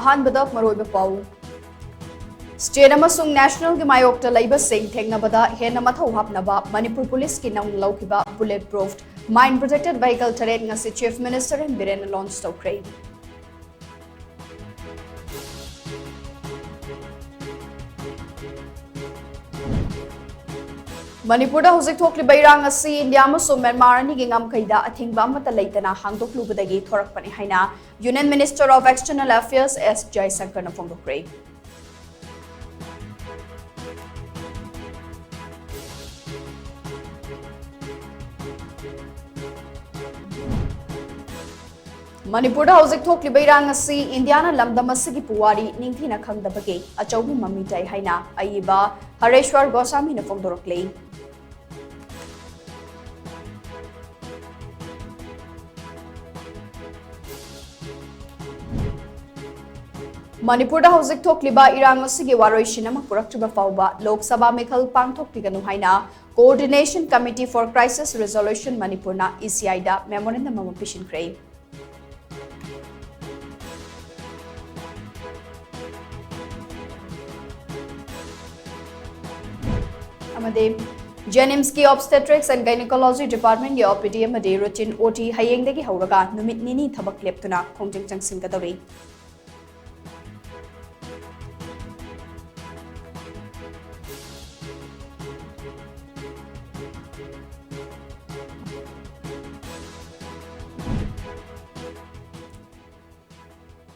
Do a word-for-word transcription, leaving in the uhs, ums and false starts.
ꯑꯍꯥꯟꯕꯗ ꯃꯔꯨꯑꯣꯏꯕ ꯄꯥꯎ꯫ State ꯑꯃꯁꯨꯡ national ꯒꯤ ꯃꯥꯌꯣꯛꯇ ꯂꯩꯕꯁꯤꯡ ꯊꯦꯡꯅꯕꯗ ꯍꯦꯟꯅ ꯃꯊꯧ ꯍꯥꯞꯅꯕ ꯃꯅꯤꯄꯨꯔ ꯄꯨꯂꯤꯁꯀꯤ ꯅꯧꯅ ꯂꯧꯈꯤꯕ bullet proof mine protected vehicle ꯇꯔꯦꯠ ꯉꯁꯤ Chief Minister N Biren ꯅ launch ꯇꯧꯈ꯭ꯔꯦ꯫ ꯃꯅꯤꯄꯨꯔꯗ ꯍꯧꯖꯤꯛ ꯊꯣꯛꯂꯤꯕ ꯏꯔꯥꯡ ꯑꯁꯤ ꯏꯟꯗꯤꯌꯥ ꯑꯃꯁꯨꯡ ꯃ꯭ꯌꯥꯟꯃꯥꯔ ꯑꯅꯤꯒꯤ ꯉꯝꯈꯩꯗ ꯑꯊꯤꯡꯕ ꯑꯃꯠꯇ ꯂꯩꯇꯅ ꯍꯥꯡꯗꯣꯛꯂꯨꯕꯗꯒꯤ ꯊꯣꯔꯛꯄꯅꯤ ꯍꯥꯏꯅ Union Minister of External Affairs S ꯖꯌꯁꯪꯀꯔꯅ ꯐꯣꯡꯗꯣꯛꯈ꯭ꯔꯦ꯫ ꯃꯅꯤꯄꯨꯔꯗ ꯍꯧꯖꯤꯛ ꯊꯣꯛꯂꯤꯕ ꯏꯔꯥꯡ ꯑꯁꯤ ꯏꯟꯗꯤꯌꯥꯅ ꯂꯝꯗꯝ ꯑꯁꯤꯒꯤ ꯄꯨꯋꯥꯔꯤ ꯅꯤꯡꯊꯤꯅ ꯈꯪꯗꯕꯒꯤ ꯑꯆꯧꯕ ꯃꯃꯤ ꯇꯥꯏ ꯍꯥꯏꯅ ꯑꯏꯕ ꯍꯔꯦꯁ꯭ꯋꯔ ꯒꯣꯁꯥꯃꯤꯅ ꯐꯣꯡꯗꯣꯔꯛꯂꯤ꯫ ꯃꯅꯤꯄꯨꯔꯗ ꯍꯧꯖꯤꯛ ꯊꯣꯛꯂꯤꯕ ꯏꯔꯥꯡ ꯑꯁꯤꯒꯤ ꯋꯥꯔꯣꯏꯁꯤꯟ ꯑꯃ ꯄꯨꯔꯛꯇ꯭ꯔꯤꯕ ꯐꯥꯎꯕ ꯂꯣꯛ ꯁꯚꯥ ꯃꯤꯈꯜ ꯄꯥꯡꯊꯣꯛꯄꯤꯒꯅꯨ ꯍꯥꯏꯅ Coordination Committee for Crisis Resolution ꯃꯅꯤꯄꯨꯔꯅ E C I the memorandum ꯑꯃ ꯄꯤꯁꯤꯟꯈ꯭ꯔꯦ꯫ ꯑꯃꯗꯤ JNIMS ꯀꯤ Obstetrics and Gynecology Department ꯀꯤ O P D ꯑꯃꯗꯤ routine O T ꯍꯌꯦꯡꯗꯒꯤ ꯍꯧꯔꯒ ꯅꯨꯃꯤꯠ ꯅꯤꯅꯤ ꯊꯕꯛ ꯂꯦꯞꯇꯨꯅ ꯈꯣꯡꯖꯪ ꯆꯪꯁꯤꯟꯒꯗꯧꯔꯤ꯫